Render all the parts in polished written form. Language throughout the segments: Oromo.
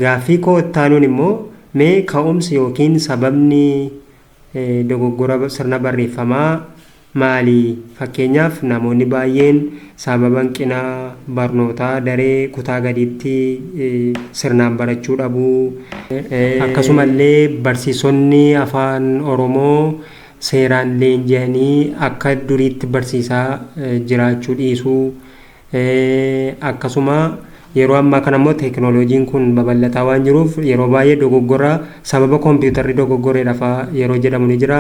Gaaffii koo ittaanuun immoo mee ka'umsi yookiin sababni dogoggora sirna barreeffamaa maali? Fakkeenyaaf namoonni baay'een sababa hanqina barnootaa daree kutaa gadiitti sirnaan barachuu dhabuu, akkasumallee barsiisonni afaan Oromoo seeraan leenji'anii akka duriitti barsiisaa jiraachuu dhiisuu, akkasuma yeroo ammaa kana immoo teekinooloojiin kun babal'ataa waan jiruuf yeroo baay'ee dogoggora sababa kompiitarri dogoggoreedha fa'aa yeroo jedhamu ni jira.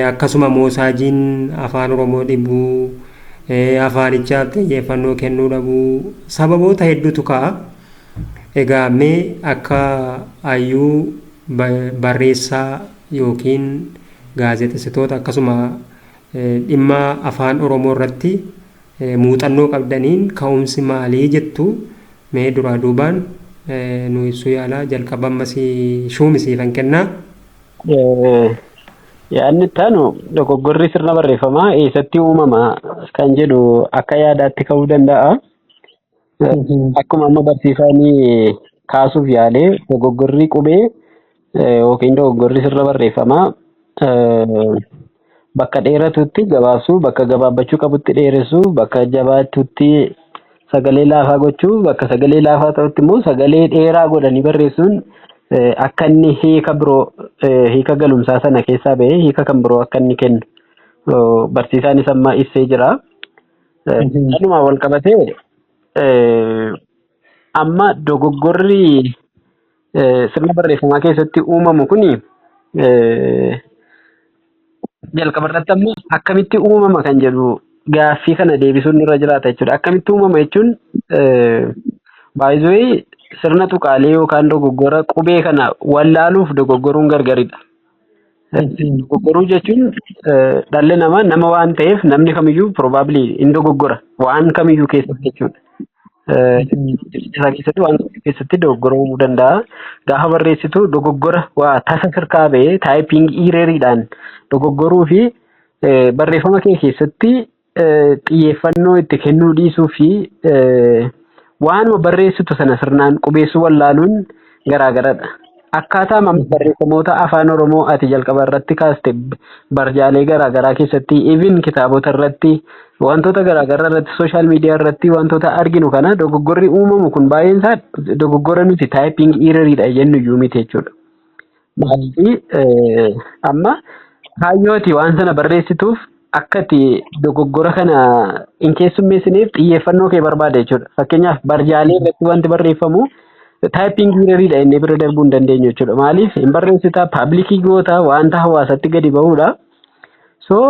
Akkasuma moosaajiin afaan Oromoo dhibuu, afaanichaaf xiyyeeffannoo kennuu dhabuu, sababoota hedduutu ka'a. Egaa mee akka hayyuu barreessaa yookiin gaazexessitoota akkasuma dhimma afaan Oromoo irratti muuxannoo qabdaniin ka'umsi maalii jettu? Mee duraa duubaan nu ibsuu yaalaa. Jalqaba ammas shuumisiifan kennaa. Yaadni itti aanu dogoggorri sirna barreeffamaa eessatti uumama kan jedhu akka yaadaatti ka'uu danda'a. Akkuma amma barsiisaan kaasuuf yaalee, dogoggorri qubee yookiin dogoggorri sirna barreeffamaa bakka dheeratutti gabaabsuu, bakka gabaabbachuu qabutti dheeressuu, bakka jabaatutti sagalee laafaa gochuu, bakka sagalee laafaa ta'utti immoo sagalee dheeraa godhanii barreessuun akka inni hiika biroo, hiika galumsaa sana keessaa ba'ee hiika kan biroo akka inni kennu barsiisaanis amma ibsee jira. Kanuma wal qabatee amma dogoggorri sirna barreeffamaa keessatti uumamu kuni jalqaba irratti amma akkamitti uumama kan jedhu gaaffii kana deebisuun nurra jiraata jechuudha. Akkamitti uumama jechuun, baay'ee sirna tuqaalee yookaan dogoggora qubee kana wallaaluuf dogoggoruun gargaridha. Dogoggoruu jechuun dhalli namaa nama waan ta'eef namni kamiyyuu probably hin dogoggora waan kamiyyuu keessatti jechuudha. Isaa keessatti, waan kamiyyuu keessatti dogoggora uumuu danda'a. Gaafa barreessitu dogoggora waa tasa sirkaa ba'ee typing erroriidhaan dogoggoruu fi barreeffama kee keessatti xiyyeeffannoo itti kennuu dhiisuu fi waanuma barreessitu sana sirnaan qubeessuu wallaaluun garaagaradha. Akkaataa amma barreeffamoota afaan Oromoo ati jalqaba irratti kaaste, barjaalee garaagaraa keessatti, even kitaabota irratti, wantoota garaagaraa irratti, social media irratti wantoota arginu kana, dogoggorri uumamu kun baay'een isaa dogoggora nuti typing erroriidha jennu iyyuu miti jechuudha. Maaliif, amma kaayyooti waan sana barreessituuf akka itti dogoggora kana hin keessummeessineef xiyyeeffannoo kee barbaada jechuudha. Fakkeenyaaf barjaalee irratti wanti barreeffamu typing erroriidha inni bira darbuu hin dandeenyu jechuudha. Maaliif, hin barreessitaa, public goota, wanta hawaasatti gadi ba'uudha. So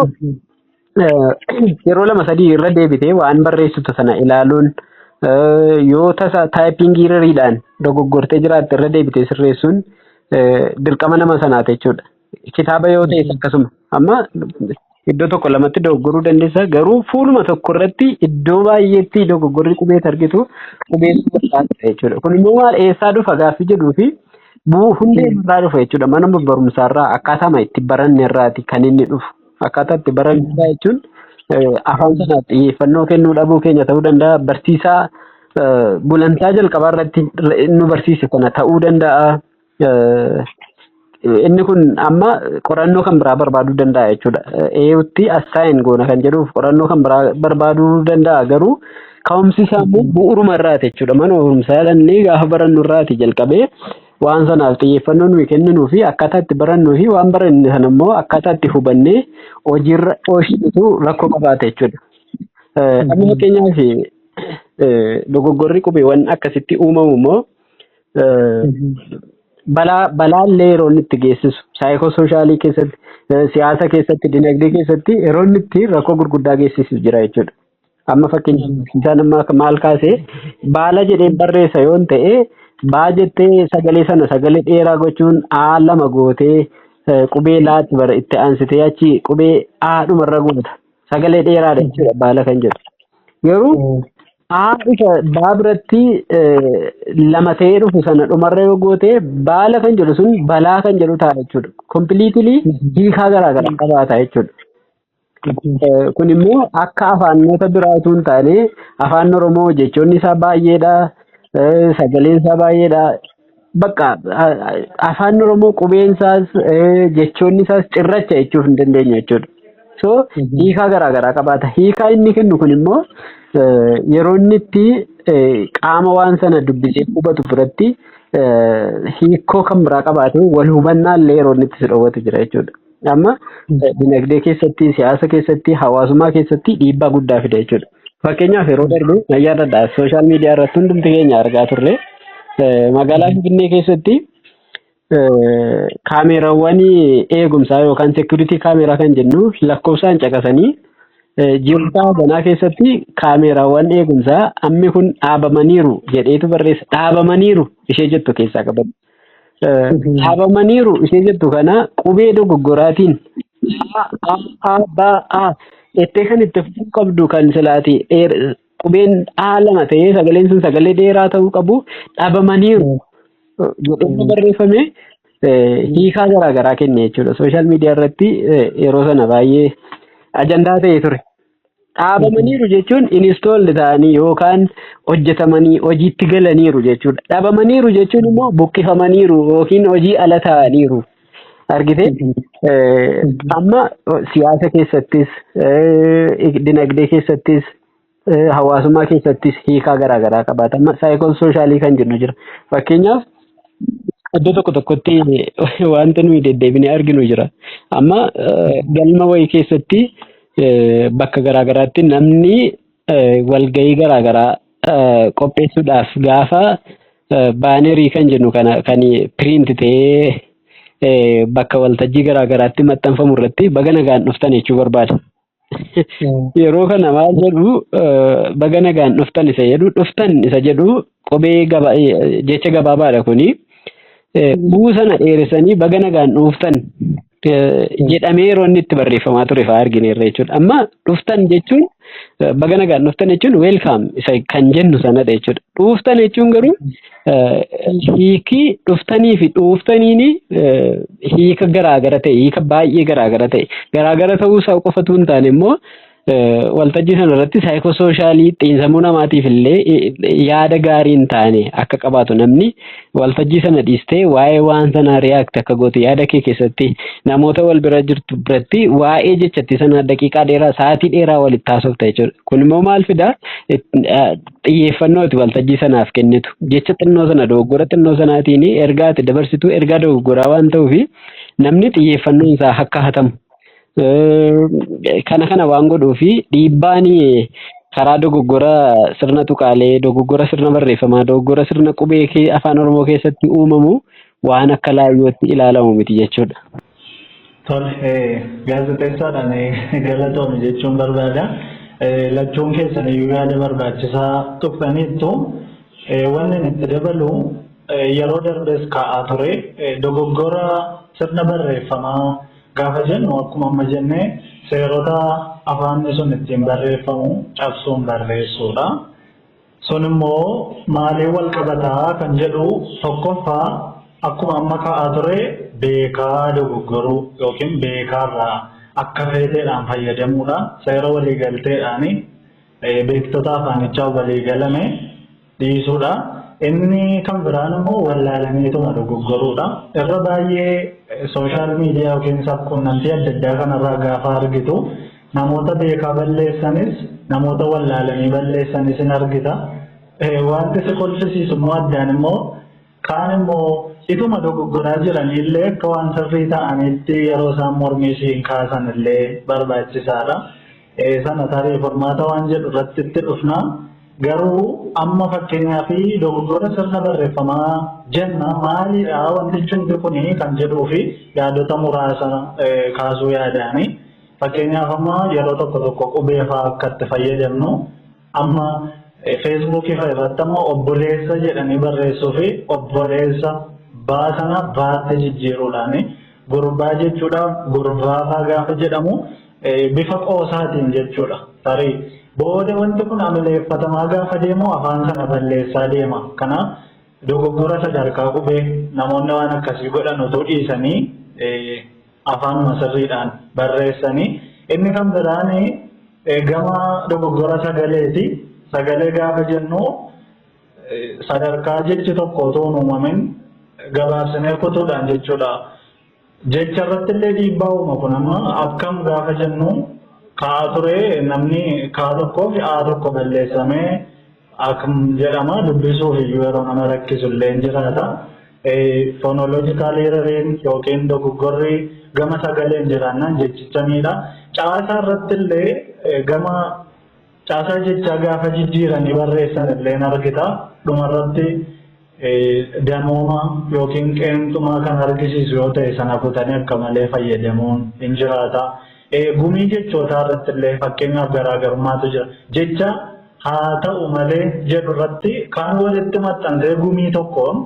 yeroo lama sadii irra deebitee waan barreessitu sana ilaaluun, yoo tasa typing erroriidhaan dogoggortee jiraatte irra deebitee sirreessuun dirqama nama sanaati jechuudha. Kitaaba yoo ta'es akkasuma, amma iddoo tokko lamatti dogoggoruu dandeessa, garuu fuuluma tokko irratti iddoo baay'eetti dogoggorri qubeet argitu qubeessuu barbaada jechuudha. Kun immoo maal, eessaa dhufa gaaffii jedhuu fi hundee irraa dhufa jechuudha. Mana barumsaarraa, akkaataa itti baranne irraati kan inni dhufu. Akkaataa itti baranne irraa jechuun afaan sanaaf xiyyeeffannoo kennuu dhabuu keenya ta'uu danda'a. Barsiisaa gulantaa jalqabaa irratti nu barsiise kana ta'uu danda'a. Inni kun amma qorannoo kan biraa barbaaduu danda'a jechuudha. Eeyutti assign goona kan jedhuuf qorannoo kan biraa barbaaduu danda'a, garuu ka'umsi isaa immoo bu'uuruma irraati jechuudha. Mana barumsaa dhannee gaafa barannu irraati jalqabee waan sanaaf xiyyeeffannoo nuyi kenninuu fi akkaataa itti barannuu fi waan baranne sana immoo akkaataa itti hubannee hojiirra oolchitu rakkoo qabaata jechuudha. Amma fakkeenyaaf dogoggorri qubeewwan akkasitti uumamu immoo balaallee yeroo inni itti geessisu, psychosocial keessatti, siyaasa keessatti, dinagdee keessatti yeroo inni itti rakkoo gurguddaa geessisu jira jechuudha. Amma fakkeenyaaf isaan amma maal kaasee, baala jedhee barreessa yoon ta'e, baa jettee sagalee sana sagalee dheeraa gochuun aa lama gootee, qubee laatti bara itti aansitee achi qubee aa dhumarra goota. Sagalee dheeraadha jechuudha baala kan jedhu. Garuu aa isa baa biratti lama ta'ee dhufu sana dhumarra yoo goote, baala kan jedhu sun balaa kan jedhu ta'a jechuudha. Completely hiikaa garaa garaa qabaata jechuudha. Kun immoo akka afaanota biraa utuu hin taane, afaan Oromoo jechoonni isaa baay'eedha. Sagaleen isaa baay'eedha. Bakka afaan Oromoo qubeen isaas jechoonni isaas cirracha jechuuf hin dandeenyu jechuudha. So hiikaa garaa garaa qabaata. Hiikaa inni kennu kun immoo yeroo inni itti qaama waan sana dubbisee hubatu biratti hiikoo kan biraa qabaate wal hubannaa illee yeroo inni itti si dhoowwatu jira jechuudha. Amma dinagdee keessatti, siyaasa keessatti, hawaasummaa keessatti dhiibbaa guddaa fida jechuudha. Fakkeenyaaf, yeroo darbe nan yaadadha, social media irratti hundumti keenya argaa turre, magaalaa Finfinnee keessatti kaameeraawwan eegumsaa yookaan security camera kan jennu lakkoofsaan caqasanii ji'oota banaa keessatti kaameeraawwan eegumsaa ammi kun dhaabamaniiru jedheetu barreessa. Dhaabamaniiru ishee jettu keessaa qabatu. Dhaabamaniiru ishee jettu kana qubee dogoggoraatiin A, A, A, B, A jettee kan itti fufuu qabdu, kan silaati qubeen A lama ta'ee sagaleen sun sagalee dheeraa ta'uu qabu, dhaabamaniiru jedhee barreeffame hiikaa garaa garaa kenne jechuudha. Social media irratti yeroo sana baay'ee ajandaa ta'ee ture. Dhaabamaniiru jechuun installed ta'anii yookaan hojjetamanii hojiitti galaniiru jechuudha. Dhaabamaniiru jechuun immoo buqqifamaniiru yookiin hojii ala ta'aniiru. Argitee, amma siyaasa keessattis, dinagdee keessattis, hawaasummaa keessattis hiikaa garaa garaa qabaata. Amma psychosocial kan jennu jira. Fakkeenyaaf, iddoo tokko tokkotti wanta nuyi deddeebinee arginu jira. Amma galma wayii keessatti, bakka garaa garaatti namni walgahii garaa garaa qopheessuudhaaf gaafa banner kan jennu kana kan print ta'ee bakka waltajjii garaa garaatti maxxanfamu irratti "Baga nagaan dhuftan" jechuu barbaada. Yeroo kana maal jedhu? "Baga nagaan dhuftan" isa jedhu, "dhuftan" isa jedhu qubee jecha gabaabaadha kuni. Buu sana dheeressanii "Baga nagaan dhuuftan" jedhamee yeroo inni itti barreeffamaa ture fa'aa argineerra jechuudha. Amma "dhuftan" jechuun, "Baga nagaan dhuftan" jechuun welcome isa kan jennu sanadha jechuudha. "Dhuuftan" jechuun garuu hiikii dhuftanii fi dhuuftaniini hiika garaagara ta'e, hiika baay'ee garaagara ta'e. Garaagara ta'uu isaa qofatu hin taane immoo waltajjii sana irratti psychosocial xiinsammuu namaatiif illee yaada gaarii hin taane akka qabaatu, namni waltajjii sana dhiistee waa'ee waan sanaa react akka gootu, yaada kee keessatti namoota wal bira jirtu biratti waa'ee jechatti sana daqiiqaa dheeraa, sa'aatii dheeraa walitti haasofta jechuudha. Kun immoo maal fidaa? Xiyyeeffannoo ati waltajjii sanaaf kennitu jecha xinnoo sana, dogoggora xinnoo sanaatiin ergaa ati dabarsitu ergaa dogoggoraa waan ta'uufi namni xiyyeeffannoon isaa akka hatamu. Kana waan godhuufi dhiibbaan karaa dogoggora sirna tuqaalee, dogoggora sirna barreeffamaa, dogoggora sirna qubee afaan Oromoo keessatti uumamu waan akka laayyootti ilaalamu miti jechuudha. Tole, gaazexeessaadhaan galatoomi jechuun barbaada. Lachuun keessan iyyuu yaada barbaachisaa tuqxaniittu. Wanni inni itti dabalu, yeroo darbes kaa'aa ture, dogoggora sirna barreeffamaa gaafa jennu, akkuma amma jennee, seerota afaanni sun ittiin barreeffamu cabsuun barreessuudha. Sun immoo maaliin wal qabataa kan jedhu, tokkoffaa akkuma amma kaa'aa ture beekaa dogoggoruu yookiin beekaarraa akka feeteedhaan fayyadamuudha. Seera waliigalteedhaan beektota afaanichaa waliigalame dhiisuudha. Inni kan biraan immoo wallaalaniituma dogoggoruudha. Irra baay'ee social media yookiin sabquunnamtii adda addaa kanarraa gaafa argitu namoota beekaa balleessanis, namoota wallaalanii balleessanis in argita. Wanti si kolfisiisu immoo addaan immoo kaan immoo ituma dogoggoraa jiranillee akka waan sirrii ta'anitti yeroo isaan mormii isiin kaasan illee barbaachisaadha. Sana tarii furmaata waan jedhu irratti itti dhufna. Garuu amma fakkeenyaa fi dogoggora sirna barreeffamaa jenna, maalidha wantichi hundi kuni kan jedhuu fi yaadota muraasa kaasuu yaadaani. Fakkeenyaaf, amma yeroo tokko tokko qubee fa'aa akka itti fayyadamnu, amma Feesbuukii fa'a irratti amma "obboleessa" jedhanii barreessuu fi "obboleessa" baasana baatti jijjiiruudhaani, "gurbaa" jechuudhaaf "gurbaa" fa'aa gaafa jedhamu bifa qoosaatiin jechuudha. Tarii booda wanti kun amaleeffatamaa gaafa deemu afaan sana balleessaa deema. Kanaaf dogoggora sadarkaa qubee namoonni waan akkasii godhan otoo dhiisanii afaanuma sirriidhaan barreessanii. Inni kan biraan gama dogoggora sagaleeti. Sagalee gaafa jennu sadarkaa jechi tokko otoo hin uumamin Gabaabsinee kutuudhaan jechuudha. Jecha irratti illee dhiibbaa uuma kun amma akkam gaafa jennu ka'aa ture namni kaa tokkoo fi aa tokko balleessamee akkam jedhama dubbisuuf iyyuu yeroo nama rakkisu illee hin jiraata. Phonological erroriin yookiin dogoggorri gama sagaleen jiraannaan jechicha miidha. Caasaa irratti illee gama caasaa jechaa gaafa jijjiiranii barreessan illee argita. Dhumarratti danooma yookiin qeenxumaa kan argisiisu yoo ta'e sana kutanii akka malee fayyadamuun hin jiraata. Gumii jechootaa irratti illee fakkeenyaaf garaagarummaatu jira. Jecha haa ta'u malee jedhu irratti kaan walitti maxxansee gumii tokkoon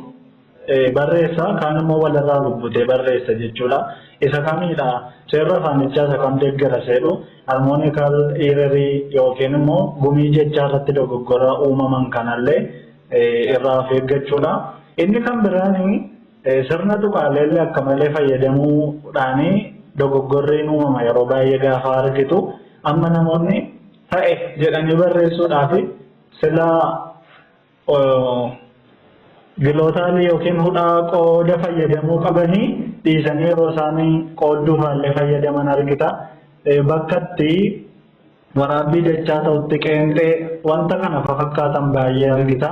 barreessa kaan immoo walirraa bubbutee barreessa jechuudha. Isa kamiidha? Seerri afaanichaa isa kam deeggara seedhu harmonical errorii yookiin immoo gumii jechaa irratti dogoggora uumaman kanallee irraa of eeggachuudha. Inni kan biraan sirna tuqaaleellee akka malee fayyadamuudhaani dogoggorriin uumama yeroo baay'ee gaafa argitu amma namoonni ta'e jedhanii barreessuudhaaf sila gilootaalii yookiin hudhaa qooda fayyadamuu qabanii dhiisanii yeroo isaanii qoodduufaallee fayyadaman argita. Bakka itti waraabbii jechaa ta'utti qeenxee wanta kana fakkaatan baay'ee argita.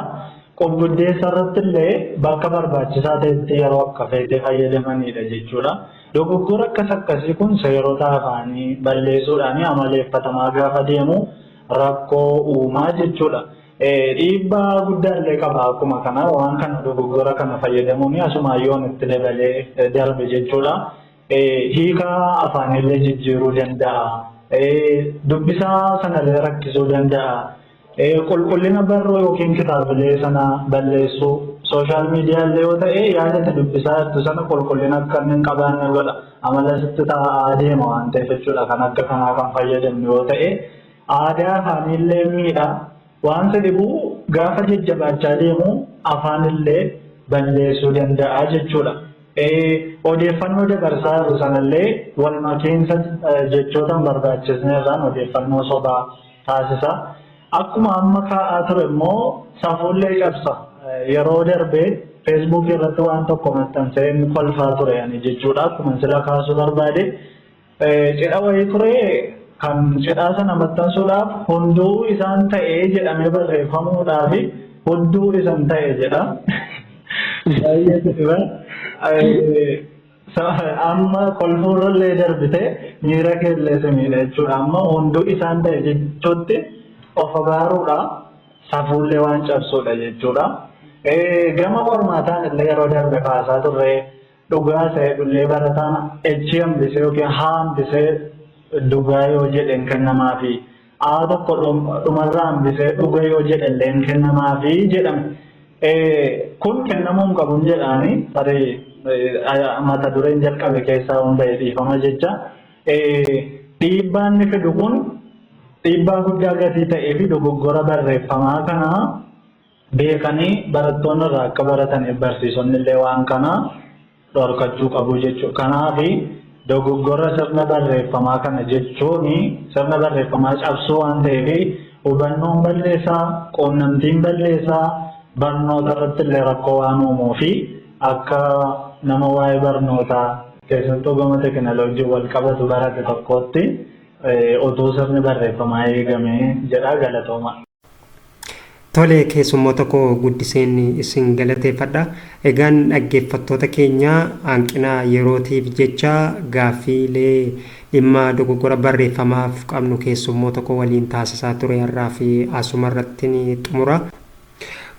Qubguddeessa irratti illee bakka barbaachisaa ta'etti yeroo akka feetee fayyadamanidha jechuudha. Dogoggora akkas akkasii kun seerota afaanii balleessuudhaan amaleeffatamaa gaafa deemu rakkoo uumaa jechuudha. Dhiibbaa guddaa illee qaba akkuma kana waan kana dogoggora kana fayyadamuun asumaayyoon itti dabalee darbe jechuudha. Hiikaa afaanillee jijjiiruu danda'a. Dubbisaa sanallee rakkisuu danda'a. Qulqullina barruu yookiin kitaabilee sana balleessuu social media illee yoo ta'e yaadata dubbisaa jirtu sana qulqullina akka inni hin qabaanne godha. Amala sitti taa'aa deema waan ta'eef jechuudha kan akka kanaa kan fayyadamnu yoo ta'e aadaa afaaniillee miidha. Waan si dhibu gaafa jajjabaachaa deemu afaanillee balleessuu danda'a jechuudha. Odeeffannoo dabarsaa jiru sanallee wal makiinsa jechoota hin barbaachisne irraan odeeffannoo sobaa taasisa. Akkuma amma kaa'aa ture immoo safuullee cabsa. Yeroo darbe Feesbuukii irratti waan tokko maxxansee inni kolfaa ture ani jechuudha. Akkuma sila kaasuu barbaade cidha wayii ture kan cidhaa sana maxxansuudhaaf hunduu isaan ta'ee jedhamee barreeffamuudhaaf hunduu isan ta'e jedha. Baay'ee dhiba. Amma kolfuurrallee darbite miira keellee si miidha jechuudha. Amma hunduu isaan ta'e jechuutti of abaaruudha. Safuullee waan cabsuudha jechuudha. Gama qormaataan illee yeroo darbe kaasaa turre dhugaa ta'e barataan echi hambisee yookiin haa hambisee dhugaa yoo jedhen kennamaafi aa tokko dhumarraa hambisee dhuga yoo jedhe illee kennamaafi jedhame. Kun kennamuu hin qabu jedhaani tarii mata dureen jalqabe keessaa hunda dhiifama jecha. Dhiibbaan inni fidu kun dhiibbaa guddaa gatii ta'ee fi dogoggora barreeffamaa kana beekanii barattoonni irraa akka barataniif barsiisonni illee waan kana dhorkachuu qabu jechuudha. Kanaaf dogoggora sirna barreeffamaa kana jechuun sirna barreeffamaa cabsuu waan ta'eef hubannoon balleessaa, quunnamtiin balleessaa, barnoota irratti illee rakkoo waan uumuu fi akka nama waa'ee barnootaa keessattuu gama teekinooloojii wal qabatu barate tokkotti utuu sirni barreeffamaa eegame jedha galatooma. Tole keessummoota koo guddiseen isin galateeffadha. Egaan dhaggeeffattoota keenya hanqina yerootiif jecha gaaffiilee dhimma dogoggora barreeffamaaf qabnu keessummoota koo waliin taasisaa ture har'aa fi asuma irratti ni xumura.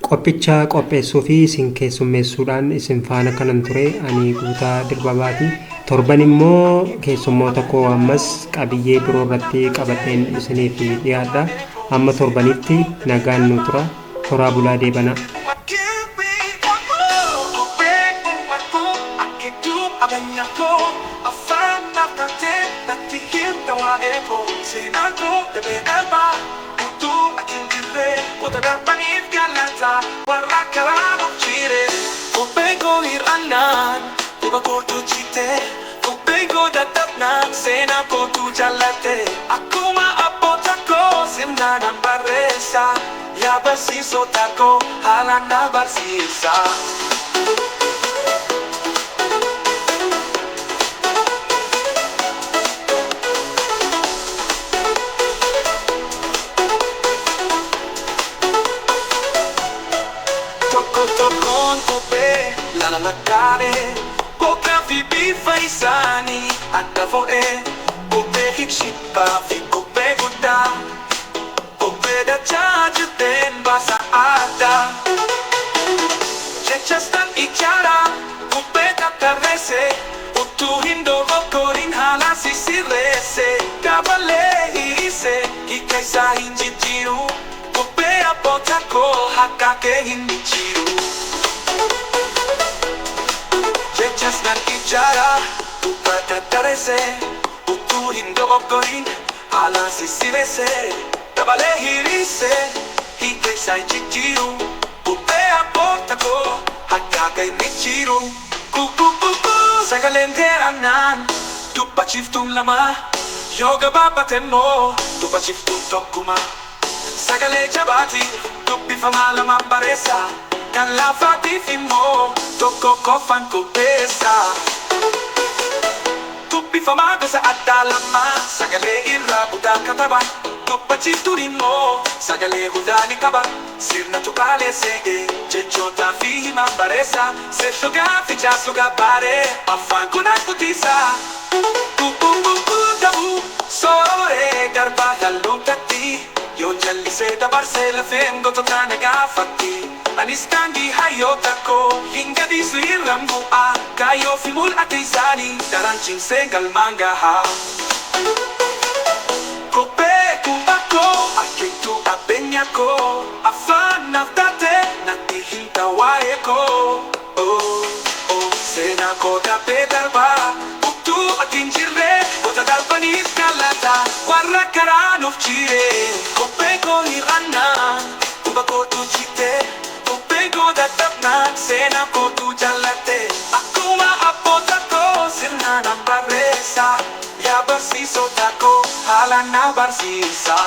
Qophicha qopheessuu fi isin keessummeessuudhaan isin faana kanan ture ani Guutaa Dirbabaati. Torban immoo keessummoota koo ammas qabiyyee biroo irratti qabadheen isiniif dhiyaadha. Amma torbanitti nagaan nu tura. Horaa bulaa deebanaa. Akkuma abboota koo sirnaan barreessa yaa barsiisota koo haalaan na barsiisa. Lalakkaaree boca fi bifa isaanii adda fo'ee qubee hikshibbaa fi qubee guddaa qubee dachaa jetteen baasa addaa. Jechas tan ijaaraa qubee tarreesse utuu hin dogoggorin haala sisirreesse dabalee hirise hiika isaa hin jijjiiru qubee abboota koo akka kee hin jijjiiru. Jechas nan ijaaraa dubbata tarreesse utuu hin dogoggorin haala sisirreesse dabalee hirise hiika isaa hin jijjiiru qubee abboota koo akka kee hin jijjiiru. Sagaleen dheerannaan dubbachiiftuun lama yoo gabaabbate immoo dubbachiiftuun tokkuma. Sagalee jabaatiif dubbifamaa lamaan barreessa kan laafaatiif immoo tokko qofaan qopheessa. Dubbifamaa gosa addaa lama sagalee irraa guddaa kataba dubbachiiftuun immoo sagalee guddaa ni qaba. Sirna tuqaalee seegee jechootaa fi himaan barreessa seerlugaa fi jaaslugaa baaree afaan kun akkutiisa. Dabuu sooree garbaa dhalootatti yoo jallisee dabarsee lafeen gotoota na gaafatti. Anis daandii hayyoota koo hin gadiisu irraan bu'aa kaayyoo fi mul'ata isaanii daran cimsee galmaan gahaa. Kophee kubbaa akeektuu qabeenya koo afaan naaf taate natti himta waa'ee koo. Seenaa koo darbee darbaa utuu ati hin jirre goota darbaniif galata warra karaa nuuf jire. Kophee koo hir'annaa quba kootu jite kophee koo dadhabnaa seenaa kootu jallatte akkuma abboota koo sirna na barreessa yaa barsiisota koo haala na barsiisa.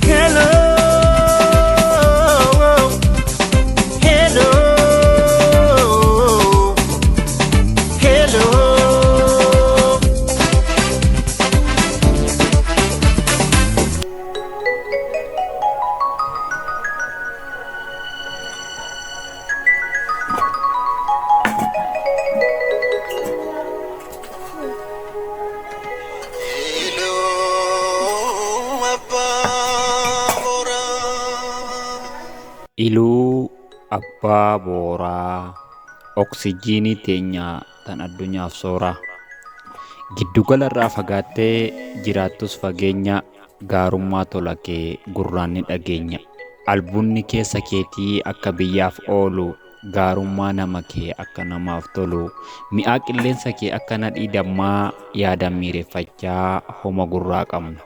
Hello, hello, hello. Iluu Abbaa Booraa Oksijiinii teenya tan addunyaaf sooraa. Giddugala irraa fagaattee jiraattus fageenya gaarummaa tola kee gurraan ni dhageenya. Albuunni keessa keetii akka biyyaaf oolu gaarummaa nama kee akka namaaf tolu mi'aa qilleensa kee akka nadhii dammaa yaada miireffachaa homa gurraa qabna.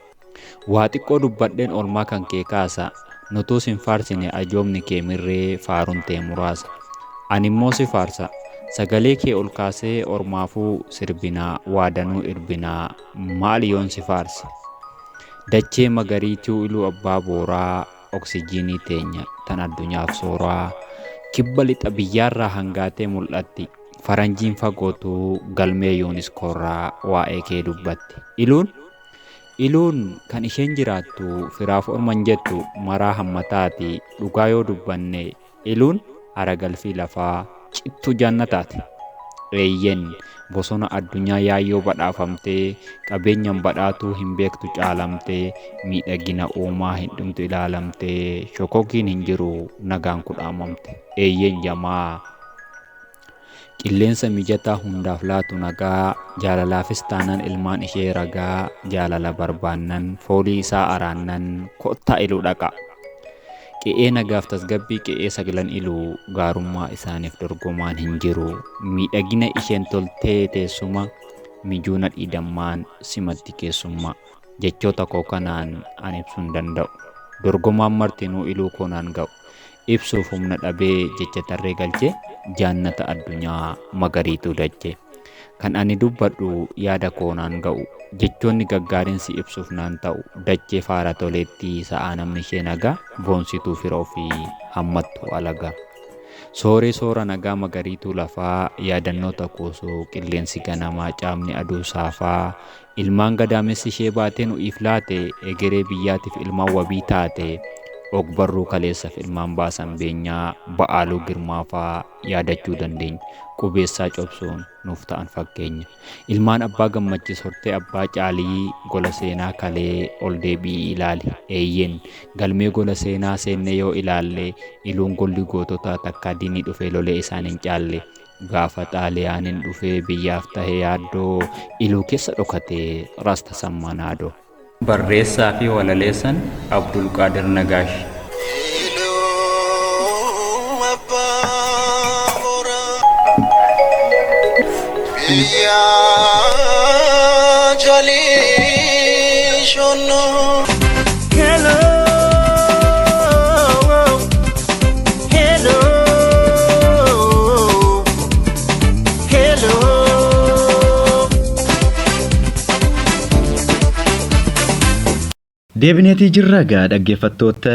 Waa xiqqoo dubbadheen oolmaa kan kee kaasa. Nutuu sin faarsine ajoomni kee mirree faaruun tee muraasa. Ani immoo si faarsa. Sagalee kee ol kaasee ormaafuu sirbinaa waadanuu irbinaa maal yoon si faarse. Dachee magariituu Iluu Abbaa Booraa oksijiinii teenya tan addunyaaf sooraa. Kibba lixa biyyaarraa hangaatee mul'atti. Faranjiin fagootuu galmee yuuniskoorraa waa'ee kee dubbatti. Iluun Iluun kan isheen jiraattu firaaf orman jettu maraa hammataati dhugaa yoo dubbanne iluun hara galfii lafaa cittuu jannataati. Eeyyen bosona addunyaa yaayyoo badhaafamtee qabeenyaan badhaatuu hin beektu caalamtee miidhagina uumaa hin dhumtu ilaalamtee shokokiin hin jiru nagaan kudhaamamte. Eeyyen jamaa qilleensa mijataa hundaaf laatu nagaa jaalalaafis taanaan ilmaan ishee ragaa jaalala barbaannan foolii isaa araannan kottaa iluu dhaqa. Qe'ee nagaaf tasgabbii qe'ee saglan iluu gaarummaa isaaniif dorgomaan hin jiru. Miidhagina isheen toltee teessuma mijuu nadhii dammaan simatti keessummaa. Jechoota koo kanaan an ibsuu hin danda'u. Dorgomaan martinuu iluu koonaan ga'u. Ibsuuf humna dhabee jecha tarree galchee jaannata addunyaa magariituu dachee. Kan ani dubbadhu yaada koonaan ga'u. Jechoonni gaggaariin si ibsuuf naan ta'u dachee faara toleetti sa'aa namni ishee nagaa boonsituu fira ofii hammattu alagaa. Sooree soora nagaa magariituu lafaa yaadannoo takuusuu qilleensi ganamaa caamni aduu saafaa ilmaan gadaamessi ishee baatee nu'iif laate egeree biyyaatiif ilmaan wabii taate ogbarruu kaleessaaf ilmaan baasan beenyaa Ba'aaluu Girmaafaa yaadachuu dandeenya. Qubeessaa cobsuun nuuf ta'an fakkeenya. Ilmaan abbaa gammachiis hortee abbaa caalii gola seenaa kalee ol deebi'ii ilaali. Eeyyeen galmee gola seenaa seennee yoo ilaalle iluun golli goototaa takkaa diinni dhufee lolee isaan hin caalle. Gaafa xaaliyaaniin dhufee biyyaaf tahe yaaddoo iluu keessa dhokatee Raas Tasammaa Naadoo. Barreessaa fi walaleessan Abdulqaadir Nagaash. Hello, hello, hello. Deebineetii jirra egaa dhaggeeffattoota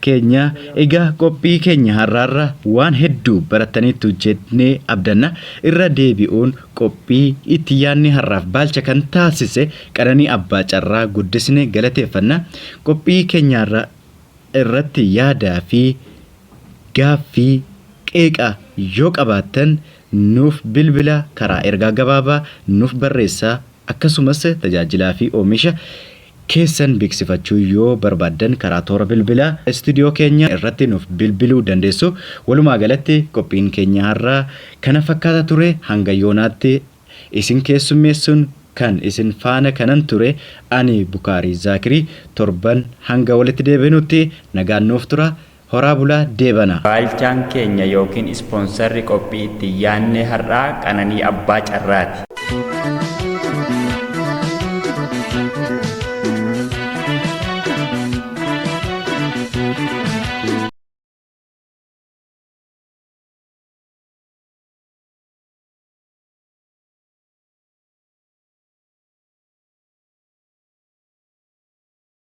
keenya egaa qophii keenya har'aarra waan hedduu barattaniittu jennee abdanna irra deebi'uun qophii itti yaadni har'aaf baalcha kan taasise Qananii Abbaa Carraa guddisne galateeffanna qophii keenyaarra irratti yaadaa fi gaaffii qeeqa yoo qabaattan nuuf bilbila karaa ergaa gabaabaa nuuf barreessaa akkasumas tajaajilaa fi oomisha keessan beeksifachuu yoo barbaaddan karaa toora bilbilaa istuudiyoo keenya irratti nuuf bilbiluu dandeessu. Walumaa galatti qophiin keenya har'aa kana fakkaata ture hanga yoonaatti isin keessummeessuun kan isin faana kanan ture ani Bukaarii Zaakirii torban hanga walitti deebinutti nagaan nuuf tura horaa bulaa deebana. Baalchaan keenya yookiin ispoonsarri qophii itti yaadne har'aa Qananii Abbaa Carraati.